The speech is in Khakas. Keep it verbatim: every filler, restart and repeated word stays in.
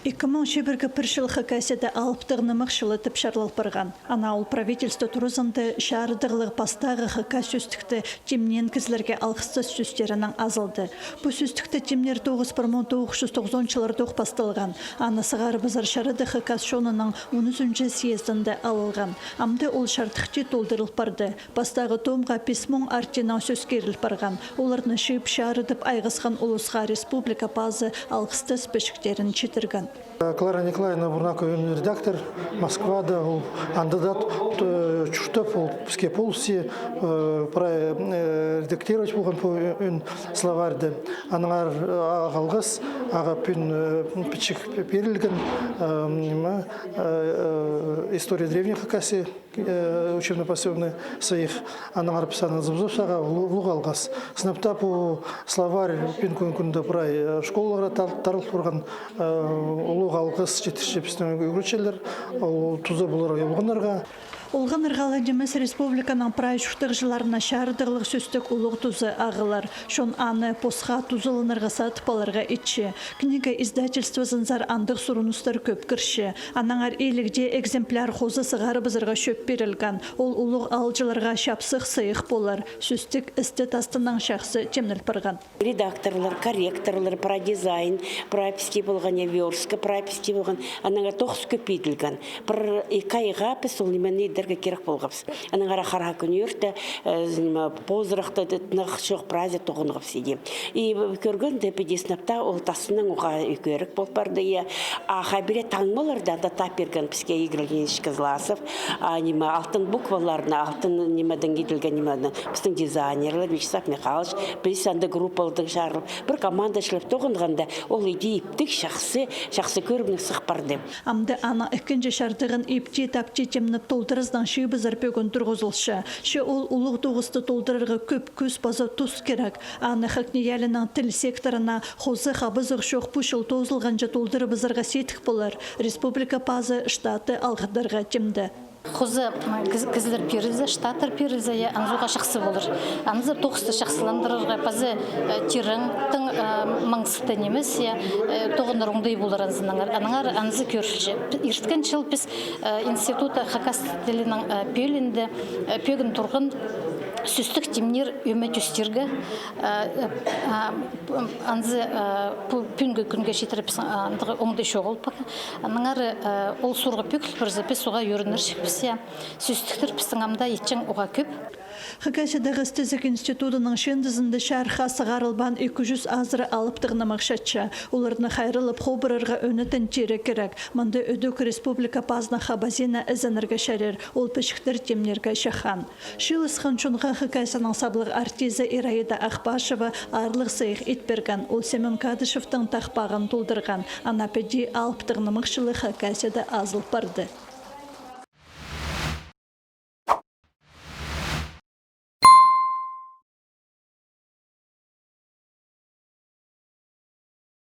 Ікі муң чибіргі пір чыл Хакасияда алыптығ нымах чылы тіп чарлал парған. Ана ол правительство туразында чарыдығлығ пастағы хакас сӧстікті тимнеен кізілерге алғыстас сӧстерінең азылды. Пу сӧстікті тимнеер тоғыс пір муң тоғыс чӱс тоғызон чыллардох пасталған. Аны сығарыбызар чарыдығ хакас чонының он ӱзінҷі съездінде алылған. Амды ол чардыхти толдырыл парды. Пастағы томға пис муң артинаң сӧс киріл парған. Оларны чыып чарыдып айғасхан улусха республика пазы алғыстас пічіктерін читірген. Клара Николаевна Бурнакова, редактор, Москвада, ол анда даа т-, чуртап, ол піске полысча, э, прай, э, редактировать полған пу ӧӧн словарьды. Аннаңар, э, ағаа алғыс, ағаа пӱӱн, э, пічік пирілген, э, ниме, э, э, «История древней Хакасии», э, учебно-пособный сыйых. Аннаңар піс аны зып-зып сағаа улу-, улуғ алғыс. Сынап таа пу словарь пӱӱнгі кӱнде прай, э, школаларға тар-, тарыл турған, э, улуғ алғыс читірче пістің ӱгретчілер, ол туза поларға олғаннарға. Олғаннарға ла нимес, республиканың прай чуртағҷыларына чарыдығлығ сӧстік улуғ туза ағылар. Чон аны посха тузаланарға садып аларға итче. Книга издательствозынзар андағ сурыныстар кӧп кірче. Аннаңар илігде экземпляр хоза сығарыбызарға чӧп пирілген. Ол улуғ аалҷыларға чапсых сыйых полар. Сӧстік істі тастынаң чахсы тимнел парған. Редакторлар, корректорлар, прай дизайн, прай пісте полған, я, вёрстка, прай пісте полған. Аннаңар тоғыс кӧп иділген. Пір ікі айға піс ол нимені идерге кирек полғабыс. Аннаңар хараа кӱннерде, э, ниме, позырахта, т-, тынағ чох, прайзы тоғынғабыс иди. И кӧргенде, піди сынап таа, ол тастынаң уғаа ӱгерек пол парды, я. А хабире таңмаларда анда тап пирген піске Игорь Леонидович Кызласов, а, ниме, алтын букваларны, алтын нимедең иділген нимені, пістің дизайнерлер, Вячеслав Михайлович, піс анда группалардаң чарыл, пір команда чылап тоғынғанда, ол иди иптіг чахсы, чахсы кӧрігнең сых парды. Амды аның ікінҷі чардығын ипти-тапти тимнеп толдыразынаң чыыбызар пӧгін турғызылча. Че ол улуғ тоғысты толдырарға кӧп кӱс паза тус кирек. Аны ХакНИИЯЛИ-ның тіл секторына хоза хабызығ чох пу чыл тоозылғанҷа толдырыбызарға сидік полар. Республика пазы штатты алғыдарға тимде. Хоза, м, кіз-, кізілер пирілзе, штаттар пирілзе, я, анзы уғаа чахсы полар. Анзы тоғысты чахсыландырарға, паза, э, тирең, тың, э, маңсыты нимес, я, э, тоғынар оңдай полар анзынаңар. Аннаңар анзы кӧрілче. Ирткен чыл піс, э, институтта хакас тілінің, э, пӧлиинде, э, пӧгін турған сӧстік тимнеер ӧме тӧстирге, э, э, а, п-, анзы, э, пу пӱӱнгі кӱнге читіре піс, а, андағ оңдай чоғыл пар. Аннаңар, э, ол сурығ пӧгіл пирзе, піс уғаа ӧрінерҷікпіс, я. Сӧстіктер пістің амды итчең уғаа кӧп. Хакасиядағы істезіг институдының чыындызында чарыхха сығарылбаан ікі чӱс азыра алыптығ нымах чатча. Оларны хайраллап хобырарға ӧнетін тирі кирек. Мында ідӧк республика пазынаң хабазиина ізенерге чарир, ол пічіктер тимнерге чахаан. Чыылысхан чонға Хакасияның саблығ артизі Ираида Ахпашева аарлығ сыйых ит пирген. Ол Семён Кадышевтің тахпағын толдырған. Ана піди алыптығ нымах чылы Хакасияда азыл парды.